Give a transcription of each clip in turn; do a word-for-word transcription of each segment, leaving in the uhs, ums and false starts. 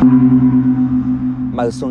မႂ်ႇသုင်ၶႃႈ ပီႈၼွင်ႉၽူႈပၼ်ႁႅင်း ၸုမ်းข่าว ภูทะฮอก တင်းသဵင်ႈ။ မိူင်းတႆး ဢမ်ႇၼိမ်သဝ်းမႃး นับ หกสิบ ပီ လဵၵ်ႉယႂ်ႇၼုမ်ႇထဝ်ႈ သုမ်းသုၼ်ႇထၢင်ႇႁၢင်ႈလွတ်ႈလႅဝ်း။ ၵူၼ်းၼုမ်ႇၵမ်ႈၼမ် ယူႇၼႂ်းၵႄႈငဝ်းလၢႆး ႁုၵ်ႉႁၢႆႉသေ လႆႈၶတ်းသၢင်ႈတေႃႇသူႈၸၢတ်ႈပၢၼ်မႃး ႁင်းၽႂ်မၼ်း။ ၸိူဝ်းပွႆႇၽဝႃႉ ၸူဝ်ႈပၢၼ်တူၵ်းသုမ်းသေ ၵူမ်ႈႁူဝ်လတ်းၶဝ်ႈသဵၼ်ႈတၢင်းလပ်းသိင်ႇၵေႃႈ မီးၼမ်။ ၵူၺ်းၵႃႈ ၸိူဝ်းဢၼ်ၸိုၼ်ႈႁႃတီႈလႅင်းသေ လႆႈတၢင်းဢွင်ႇမၢၼ်ၵေႃႈ မီးယူႇ။ မိူၼ်ၼင်ႇ သင်ၶႃႇတႆး ဢၼ်တိုၵ်ႉၶဝ်ႈသႅၼ်းၵူၼ်းၼုမ်ႇ တူၼ်ၼိုင်ႈၵေႃႈ ဢိင်ၼိူဝ်ငဝ်းလၢႆးဝၢၼ်ႈမိူင်းသေ လႆႈၶိုၼ်ႈႁဵၼ်းမိူင်းထႆး ယွၼ်ႉတၢင်းၶတ်းၸႂ်မၼ်းၸဝ်ႈသေ ယၢမ်းလဵဝ် ပူၼ်ႉၸၼ်ႉပႃႇလိသုင်သုတ်း ၼႂ်းမိူင်းထႆးဝႆႉ။ မၼ်းၸဝ်ႈပဵၼ်ၽႂ်၊ တႃႇပူၼ်ႉၸၼ်ႉပႃႇလိသုင်သုတ်းၼႆႉ မီးၶၵ်ႉတွၼ်ႈသင်၊ လႆႈၶတ်းၸႂ်သႂ်ႇႁႅင်းမႃးၵႃႈႁိုဝ်ၼႆၼၼ်ႉ ၶႃႈႁဝ်း ၸၢႆးသႂ်ၸိုၼ်ႈမိူင်း တေႁၢႆးငၢၼ်းၼႄပၼ်ၵႂႃႇၶႃႈဢေႃႈ။ ဝၼ်းထီႉ သိပ်းဢဵတ်း လိူၼ်ธันวา ပီ သွင်ႁဵင်သၢဝ်းႁႃႈၼႆႉ သင်ၶၸဝ်ႈလႄႈ ပီႈၼွင်ႉတႆး ၸိူဝ်းႁွတ်ႈၵဵင်းမႂ်ႇ ပေႃႈဢွၵ်ႇမႄႈယေႃး တီႈၸမ်တီႈၵႆ ဢွၼ်ၵၼ်ၸတ်းပၢင်ယွင်ႈၵုင်ႇ သင်ၶတႆး ဢၼ်ယဝ်ႉပူၼ်ႉၸၼ်ႉပႃႇလိသုင်သုတ်း ၼႂ်းၸိုင်ႈထႆး ဢၼ်မၵ်းၸိုဝ်ႈဝႃႈ ပရိၼ်းထမ်း ၵဝ်ႈပရယူၵ်ႈ။ ပၢင်မွပ်ႈယိုၼ်ႈၸုမ်ႈၶူး ပရိၼ်းထမ်း ၵဝ်ႈပရယူၵ်ႈတႄႉ ၸတ်းၵႂႃႇတီႈဝတ်ႉၽြႃးၵႅဝ်ႈ မိူင်းၵွၵ်ႇ ၸိုင်ႈထႆး မိူဝ်ႈဝၼ်းထီႉ သိပ်း လိူၼ်ธันวา ပီ သွင်ႁဵင်သၢဝ်းႁႃႈၼႆႉ မီးသင်ၶတႆး လုၵ်ႈႁဵၼ်းၸၼ်ႉၸွမ်မိူင်းၵွၵ်ႇလႄႈ ဢိၵ်ႇပႃး ပေႃႈဢွၵ်ႇမႄႈယေႃး တၵႃႇသတ်ႉထႃး ၸမ်ၵႆ ၵႂႃႇၶဝ်ႈႁူမ်ႈဢဝ်ၵုင်ႇမုၼ်ၸွမ်း။ ဝၢႆးၼၼ်ႉ ၸင်ႇဝၢႆႇပွၵ်ႈၶိုၼ်းၵဵင်းမႂ်ႇ။ သင်ၶတႆး ဢၼ်ယဝ်ႉပူၼ်ႉၸၼ်ႉ ပရိၼ်းထမ်း ၵဝ်ႈပရယူၵ်ႈၼႆႉ ၸိုဝ်ႈႁွင်ႉ ၸဝ်ႈၶူးမႁႃႇပိယၽူင်း ႁိုဝ်ဢမ်ႇၼၼ် ၸဝ်ႈၶူးမႁႃႇသၢႆၵွၼ်း ဢေႃးၸိင်ႇၼႃႉ။ ဢႃႇယုၸဝ်ႈလႆႈ သၢဝ်းႁူၵ်းပီ၊ ၸိုဝ်ႈပေႃႈ ၸၢႆးတၢၼ်းလူႇ မႄႈၼၢင်းမျႃႉဢုင်ႇ ယူႇဝၢၼ်ႈၼမ်ႉၵွၼ်ႉ ဢိူင်ႇမိူင်းဢွတ်ႇ ၸႄႈဝဵင်းမိူင်းသူႈ ၸိုင်ႈတႆးပွတ်းၸၢၼ်း။ မၼ်းၸဝ်ႈၵိူတ်ႇႁၼ်ၼႃႈမႃး မိူဝ်ႈဝၼ်းထီႉ သိပ်းသီႇ လိူၼ်ธันวา ပီ သွင်ႁဵင်ၵဝ်ႈပၢၵ်ႇၵဝ်ႈသိပ်းၵဝ်ႈ ၸိုဝ်ႈမိူဝ်ႈလဵၵ်ႉ ႁွင်ႉၸၢႆးဢွင်ႇသႃႇ။ ၶိုၼ်ႈပဵၼ်သၢင်ႇ မိူဝ်ႈဝၼ်းထီႉ သၢမ်သိပ်းဢဵတ်း လိူၼ်ธันวา ပီ သွင်ႁဵင်ၵဝ်ႈ တီႈဝတ်ႉလူင်မိူင်းဢွတ်ႇ ၸႄႈဝဵင်းမိူင်းသူႈ။ ၶိုၼ်ႈပဵၼ်ၸဝ်ႈၸၢင်း မိူဝ်ႈသွင်ႁဵင်သၢဝ်း တီႈဝတ်ႉလွႆသမ်ႇပၼ်းယူး ၸႄႈဝဵင်းၵဵင်းမႂ်ႇ ၸိုင်ႈထႆး။ ၸဵမ်မိူဝ်ႈၵေႃႉလဵၵ်ႉ ယူႇၼႂ်းသႃႇသၼႃႇသေ ၶတ်းၸႂ်မႃးလႄႈ ၸၼ်ႉလိၵ်ႈၵၢၼ်ႁဵၼ်းမၼ်းၸဝ်ႈ မီးလွင်ႈဢွင်ႇမၢၼ်မႃးၵူႈပီပီ ဢမ်ႇဝႃႈၼႂ်းမိူင်းတႆးလႄႈမိူင်းထႆး။ ဢိင်ၼိူဝ်လွင်ႈဢွင်ႇမၢၼ် ၸဝ်ႈၶူးမႁႃႇသၢႆၵွၼ်းသေ ၸဝ်ႈၵၼ်ႇတရႃႉ သင်ၶတႆး လုၵ်ႈႁဵၼ်းၸၼ်ႉၸွမ် မႁႃႇၸုလႃႇလူင်းၵွၼ်း လၢတ်ႈၼႄဝႆႉၼင်ႇၼႆ။ လႆႈဝႃႈပဵၼ်ဢၼ်ႁူမ်ၸူမ်း ဢဝ်ၵုင်ႇဢဝ်မုၼ်ၸွမ်း ၸဝ်ႈၶူးမႁႃႇသၢႆၵွၼ်း ဢမ်ႇၼၼ် ၸဝ်ႈၶူးဢေႃးၸိင်ႇၼႃႉ မိူင်းသူႈႁဝ်းတႄႉတႄႉၶႃႈၼေႃႈ။ ယွၼ်ႉဝႃႈ ၸဝ်ႈၶူးၼႆႉၵေႃႈ ပဵၼ်တႆးယၢၼ်မိူင်းၵေႃႉၼိုင်ႈ ဢၼ်လႆႈပၢႆႈလွင်ႈတုၵ်ႉလွင်ႈယၢၵ်ႈသေ ၶဝ်ႈမႃးၼႂ်းမိူင်းထႆး သမ်ႉလႆႈမီးတိုဝ်ႉတၢင်း လႆႈႁဵၼ်းလႆႈသွၼ် ႁၼ်တေႃႇပေႃးယဝ်ႉ ၽၢႆႇပရိယတ်ႉ ပရိၼ်းထမ်း ၵဝ်ႈပရယူၵ်ႈ ဢႃႇ ၸၼ်ႉသုင်သုတ်း ၼႂ်းမိူင်းထႆးၼၼ်ႉၼႆၵေႃႈ လႆႈဝႃႈ ဢမ်ႇငၢႆႈတႄႉတႄႉ။ ၵူၼ်းတႆးႁဝ်း ဢၼ်ယဝ်ႉၽၢႆႇၼႆႉၵေႃႈ ဢမ်ႇတေႃႇတေႃႇ ဢမ်ႇသူႈသူႈတေမီး။ ၸဝ်ႈၶူးၵေႃႈ လႆႈလၢတ်ႈၵႂႃႇ ဢၼ်လႆႈႁူႉၸိုဝ်ႈႁူႉသဵင် ဢၼ်ပဵၼ်ၵူၼ်းတႆးလႄႈ ဢွင်ႇၵႂႃႇ ၵဝ်ႈပရယူၵ်ႈၼႆႉၼႆ မီးမွၵ်ႈသၢမ်သီႇပႃးၵူၺ်းၼႆ။ ၼႆႉၵေႃႈ ပႃးမၼ်းၸဝ်ႈပႃးၼိုင်ႈၼႆၵေႃႈ လႆႈဝႃႈ ႁူမ်ၸူမ်းၸွမ်းမၼ်းၸဝ်ႈတႄႉတႄႉၶႃႈၼေႃႈ။ ၸၼ်ႉလိၵ်ႈၽၢႆႇတႆးၼႆႉ မၼ်းၸဝ်ႈတႄႇၶဝ်ႈႁဵၼ်း မိူဝ်ႈပီ သွင်ႁဵင်သိပ်း တေႃႇထိုင် သွင်ႁဵင်သိပ်းသွင် လႆႈၶဝ်ႈတွပ်ႇလိၵ်ႈ ၼႂ်းပၢင်ၶူၼ်ႉၶႆႈတွပ်ႇလိၵ်ႈ ပရိယတ်ႉတိ သတ်ႉထမ်ႇမပႃႇလၵျၢၼ်ႇၸဝ်ႈ တူင်ႇဝဵင်းမိူင်းသူႈ ဢွင်ႇပူၼ်ႉၸၼ်ႉမူႇလ ပထမ တုတိယ ၸိူဝ်းၼႆႉ။ ၼႂ်းမိူင်းထႆးၵေႃႈ မၼ်းၸဝ်ႈဝၵ်ႉငၢမ်ႇဢဝ်တိုဝ်ႉတၢင်းလီသေ သိုပ်ႇႁဵၼ်းၸၼ်ႉလိၵ်ႈထႆး ၽၢႆႇၼၵ်ႉထမ်း တႄႇဢဝ်ပီ သွင်ႁဵင်သိပ်းႁႃႈ ထိုင် သွင်ႁဵင်သိပ်းၸဵတ်းၼၼ်ႉ ဢွင်ႇပူၼ်ႉၸၼ်ႉၼၵ်ႉထမ်း တရီး ထူဝ်း ဢဵၵ်ႇ တီႈဝတ်ႉလွႆသုထဵပ်ႈထႅင်ႈ။ တႄႇဢဝ် သွင်ႁဵင်သိပ်းႁူၵ်း မႃးတေႃႇထိုင်ပီ သွင်ႁဵင်သၢဝ်းႁႃႈၼႆႉ မၼ်းၸဝ်ႈဢွင်ႇပူၼ်ႉၸၼ်ႉလိၵ်ႈထႆး ၽၢႆႇပႃႇလိ ပရယူၵ်ႈ ၼိုင်ႈ သွင် တေႃႇပေႃးထိုင်ၸၼ်ႉပႃႇလိ ဢၼ်သုင်သုတ်းၼႂ်းမိူင်းထႆး ဢၼ်ႁွင်ႉဝႃႈ ပရိၼ်းထမ်း ၵဝ်ႈပရယူၵ်ႈ တီႈဝတ်ႉလွႆသုထဵပ်ႈ။ တႃႇႁဵၼ်းသုတ်းလႆႈ ပရိၼ်းထမ်း ၵဝ်ႈပရယူၵ်ႈ လႆႈၸႂ်ႉၶၢဝ်းယၢမ်း ပႅတ်ႇပီ။ ပရယူၵ်ႈ ၼိုင်ႈ သွင် ၼႆႉ လႆႈႁဵၼ်း ၼိုင်ႈပီ။ တႄႇဢဝ် ပရယူၵ်ႈ သၢမ် ၵႂႃႇထိုင် ပရယူၵ်ႈ ၵဝ်ႈ လႆႈၵႂႃႇ ၼိုင်ႈၸၼ်ႉလႂ် ၼိုင်ႈပီ။ သင်ဝႃႈ ပူၼ်ႉၸၼ်ႉ ပရယူၵ်ႈ သၢမ် ၸိုင် တေလႆႈယိပ်းတႅပ်း ဝီးသီလႅင် ဢၼ်သင်ႇၶႃႇရၢတ်ႈ ႁိုဝ်ဢမ်ႇၼၼ် ၸဝ်ႈၼႃႇယၵလူင် ၼႂ်းမိူင်းထႆး မႃးမွပ်ႈပၼ်။ ၵေႃႉပူၼ်ႉၸၼ်ႉ သၢမ် ပရယူၵ်ႈၼၼ်ႉ ပေႃးဝႃႈပဵၼ်ၸဝ်ႈသၢင်ႇ မၵ်းၸိုဝ်ႈဝႃႈ สามเณรเปรต ပေႃးဝႃႈပဵၼ်ၸၢင်း ႁွင်ႉၸဝ်ႈမႁႃႇ။ သင်ဝႃႈ ပူၼ်ႉၸၼ်ႉ ပရယူၵ်ႈ ႁူၵ်း တႄႉ တေလႆႈယိပ်းတႅပ်း ဝီးသီလိူင် ၵၼ်းယိပ်းမၼ်း တေပဵၼ်ဝႆႉသီလမ်။ ၼႆႉသမ်ႉ တေမီးၸဝ်ႈမုၼ်ယႂ်ႇ ၶုၼ်ႁေႃၶမ်း မိူင်းထႆး မႃးမွပ်ႈပၼ်။ သင်ပူၼ်ႉၸၼ်ႉ ပရယူၵ်ႈ ၵဝ်ႈ တႄႉ တေလႆႈယိပ်းတႅပ်း ဝီးသီလိူင် ၼင်ႇၵဝ်ႇ။ ၵူၺ်းၵႃႈ ၵၼ်းဝီးတႄႉ တေပဵၼ်သီၶၢဝ်ဝႆႉ။ ၼႆႉၵေႃႈ တၢမ်တူဝ် ၸဝ်ႈမုၼ်ယႂ်ႇ ၶုၼ်ႁေႃၶမ်း မႃးမွပ်ႈပၼ် လႆႈႁူႉၼင်ႇၼႆ။ တႃႇၶၢမ်ႈပူၼ်ႉမႃးလႆႈ ၶၵ်ႉတွၼ်ႈၼႆႉၵေႃႈ ဢမ်ႇၸႂ်ႈလွင်ႈငၢႆႈၼႆ ၸဝ်ႈၶူးမႁႃႇသၢႆၵွၼ်း သိုပ်ႇလၢတ်ႈတူဝ်ထူပ်းဝႆႉၼင်ႇၼႆ။ ဢႃႇ မိူဝ်ႈႁဝ်းမႃးယူႇမိူင်းထႆးမႂ်ႇမႂ်ႇၼႆႉ ႁဝ်းဢမ်ႇလႆႈႁဵၼ်းလိၵ်ႈၸိူင်ႉပိူၼ်ႈ။ မႃးယူႇပီၼိုင်ႈၼႆႉ ၼႅင်ႈတႄႉတႄႉၶႃႈ။ ဢမ်ႇလႆႈႁဵၼ်းလိၵ်ႈတင်းပီ။ ဢႃႇ ပေႃးဝႃႈမီးတိုဝ်ႉတၢင်းလႆႈႁဵၼ်းၼႆ မၼ်းၸၢင်ႈတင်ႈၸႂ်ဝႆႉဝႃႈ တေဢၢၼ်းႁဵတ်း ႁဵၼ်းတေႃႇႁႂ်ႈမၼ်းသုတ်းသုတ်းၼႆလႄႈ ၵမ်းလီလႆႈမီးတိုဝ်ႉတၢင်း လႆႈမိူဝ်းႁဵၼ်းပႃႇလိၼႆႉၼေႃႈ တီႈၼိူဝ်လွႆသုထဵပ်ႈႁႂ်ႈလႄႈ ၸဝ်ႈၵဝ်ႇၶတ်းၸႂ် ပီသိပ်းပီမႃး ႁၼ်တေႃႇမၼ်းပေႃးယဝ်ႉထိုင်ႁၼ်ၼႆႉ တႆးၵေႃႉထၢၵ်ႈၵႂႃႇ တႆးၵေႃႉဢ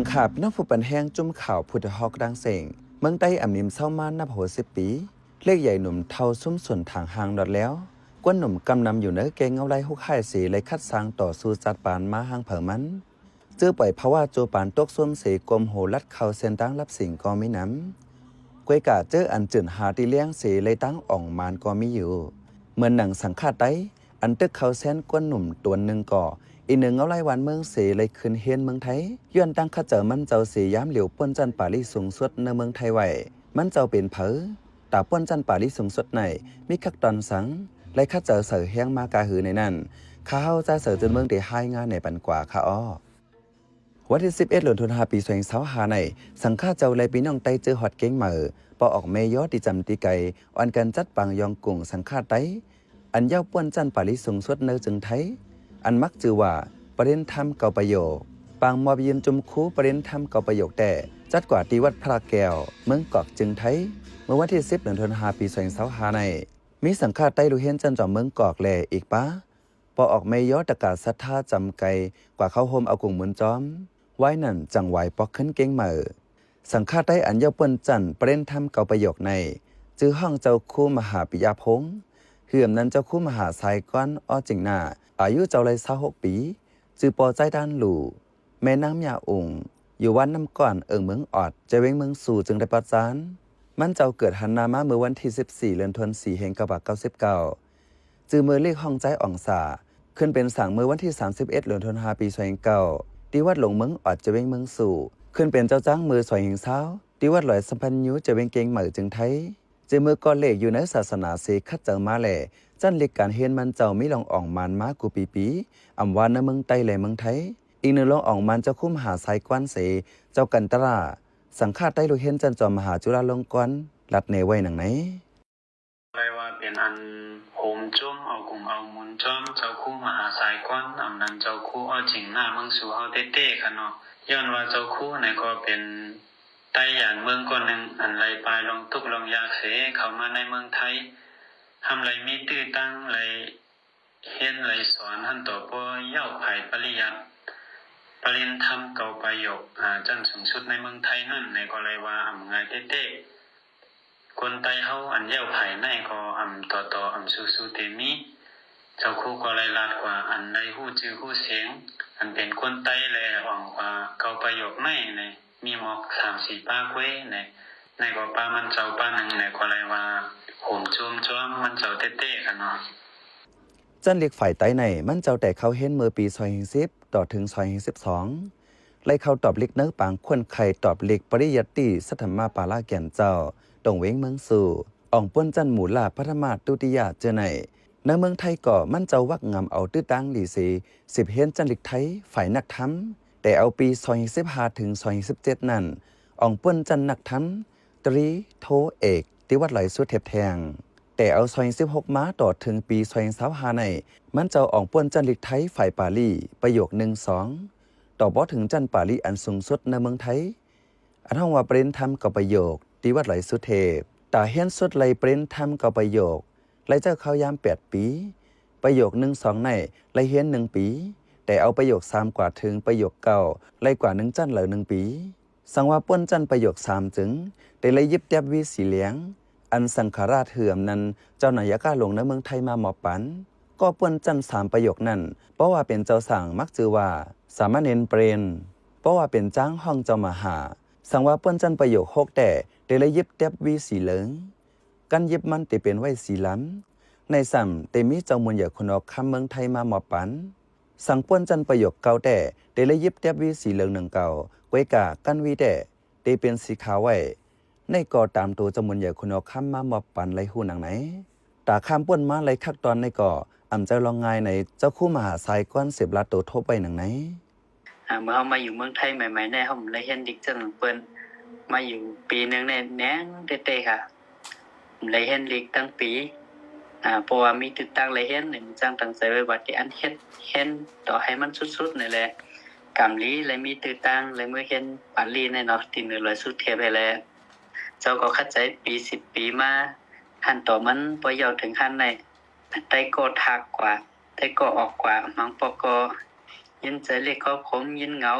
ွၵ်ႇၵႂႃႇ မၢင်ပွၵ်ႈၵေႃႈ ยินใจ๋เรียกขอผม ยินเหงา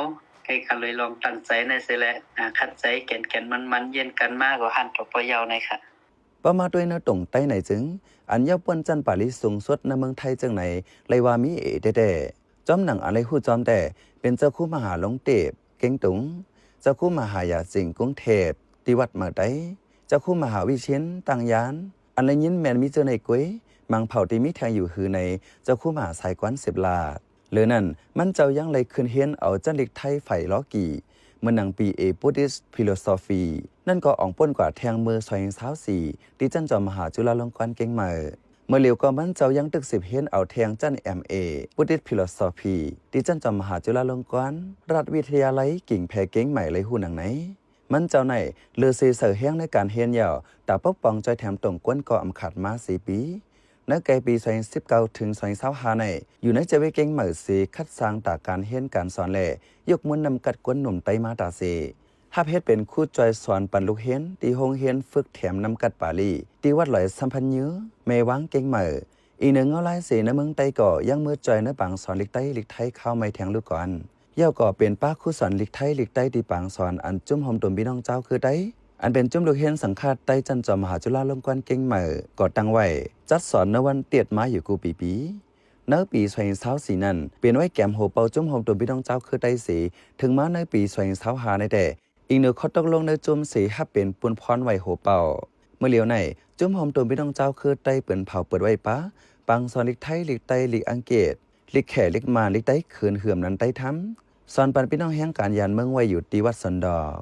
ใค่กาเลยลองตั้งใจ๋ในเสียแหละ อ่า ขัดใจ๋แก่นๆ มันๆ เยียนกั๋นมาก็หั้นเถาะป้อยาวในค่ะ เปิ้นมาตวยเนื้อตรงใต้ในจึง อันเย้าป้นจั้นปารีสูงสุดในเมืองไทยเจื้องใน ไล่ว่ามีเอ๋แต๊ๆ จอมหนังอันไล่ฮู้จอมแต๊ เป๋นเจ้าครูมหาลงเตพ เก้งตุง เจ้าครูมหายาสิงห์ กรุงเทพฯ ตี้วัดเหมอไต้ เจ้าครูมหาวิเชียร ตางยาน อันไล่ยินแม่นมีเจื้อในกวย หมางเผ่าตี้มีแท่งอยู่หือใน เจ้าครูมหาสายกว้าน สิบลาด เหลือนั้น มันเจ้ายังไล่ขึ้นเฮียนเอาจั้นลิกไทยฝ่ายลอกี่ เหมือนหนังปีเอ Buddhist Philosophy นั้นก็อ่องป้นกว่าแท่งเมื่อซอยซาวสี่ ตี้จั้นจอมมหาจุฬาลงกรณ์เก้งใหม่ เมื่อเหลียวก็มันเจ้ายังตึกสิบเฮียนเอาแท่งจั้น เอ็มเอ Buddhist Philosophy ตี้จั้นจอมมหาจุฬาลงกรณ์ราชวิทยาลัยกิ่งแพเก้งใหม่ ไล่ฮู้หนังใน มันเจ้าใน เลือเซใส่แฮงในก๋านเฮียนยาว ต๋าปกป้องจ้อยแถมตรงก้นก็อำขาดมาสี่ปี๋ ในไกลปี๋ซอยสิบเก้าเถิงซอยซาวห้าใน อยู่ในเจเวเก้งใหม่เส ขัดสร้างต๋าก๋านเฮียนก๋านสอนแล ยกมูลน้ำกัดก้นหนุ่มใต้มาต๋าเส ฮับเฮ็ดเป๋นครูจ้อยสอนปันลูกเฮียน ตี้โฮงเฮียนฝึกแถมน้ำกัดปาลี ตี้วัดหลอยสัมพันธ์ยื้อ แม่วาง เก้งใหม่ อีกเน่อเงาลายเส ในเมืองใต้ก็ยังเมิดจ้อยในปางสอนลิกใต้ลิกไทยคาวใหม่แทงลูกก่อน ยาวก็เป๋นป้าครูสอนลิกไทยลิกใต้ตี้ปางสอนอันจุ้มโฮมตุมปี้น้องจาวคือใต้ อันเป๋นจุ้มลูกเฮียนสังฆาตใต้จั้นจอมมหาจุฬาลงกรณ์เก้งใหม่ ก่อตั้งไว้ จัดสอนในวันเตียดมาอยู่กู้ปี๋ๆ ในปี๋ซอยซาวสี่นั้น เป๋นไว้แก๋มหัวเป่าจุ้มโฮมตุมปี้น้องจาวคือใต้เส เถิงมาในปี๋ซอยซาวห้าในแต๊ อิงเน่อข้อตกลงในจุ้มเส ฮับเป๋นปูนพรไว้หัวเป่า เมื่อเหลียวใน จุ้มโฮมตุมปี้น้องจาวคือใต้เปิ้นเผาเปิดไว้ปะ ปางสอนลิกไทย ลิกใต้ ลิกอังกฤษ ลิกแขก ลิกมาน ลิกใต้เขินเหื่อมนั้นใต้ถ้ำ สอนปันปี้น้องแฮงก๋านยานเมืองไว้อยู่ตี้วัดสนดอก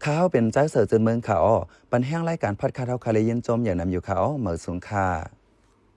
ข้าเฮาเป๋นจายเสิร์ชจืนเมืองค่ะอ้อ ปันแฮงรายก๋านพอดคาสต์เฮาค่ะ และยินจมอย่างหนำอยู่ค่ะอ้อ เหมอสูงค่ะ